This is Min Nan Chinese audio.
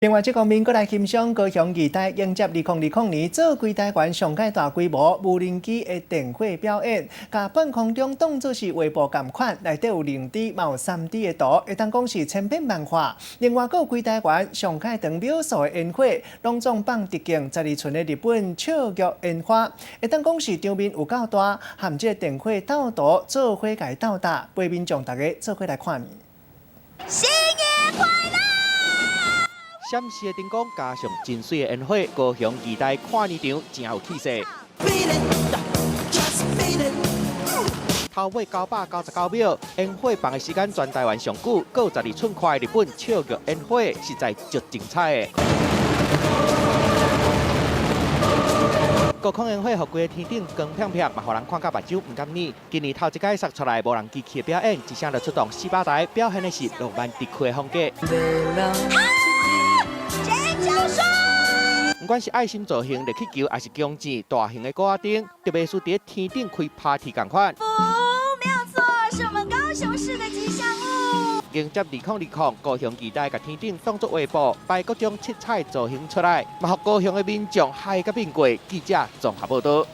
另外，這方面閣來欣賞高雄義大迎接2020年做規台灣上蓋大規模無人機的電火表演，共半空中當做是畫布仝款，內底有2D 嘛有3D 的圖，會當講是千變萬化。另外，閣有規台灣上蓋長秒數的煙火，攏總放直徑12寸的日本笑玉煙花，會當講是場面有夠大，含這個電火鬥圖做伙共伊鬥搭，陪民眾逐家做伙來跨年。新年快樂！閃爍的燈光加上真媠的煙火，高雄義大跨年場真有氣勢。頭尾999秒，煙火放的時間全台灣上久，閣有12寸寬的日本笑玉煙火，實在足精彩的。高空煙火予規個天頂光閃閃，嘛予人看甲目睭毋敢睨。今年頭一擺釋出來無人機器的表演，一聲就出動400台，表現的是浪漫特區的風格。毋管是愛心造型、熱氣球，抑是強箭、大型的鼓仔燈，特別是佇天頂開 party 仝款。不，沒有錯，是我們高雄市的吉祥物。迎接2020，高雄義大共天頂當作畫布，擺各種七彩造型出來，嘛予高雄的民眾嗨甲變過。記者綜合報道。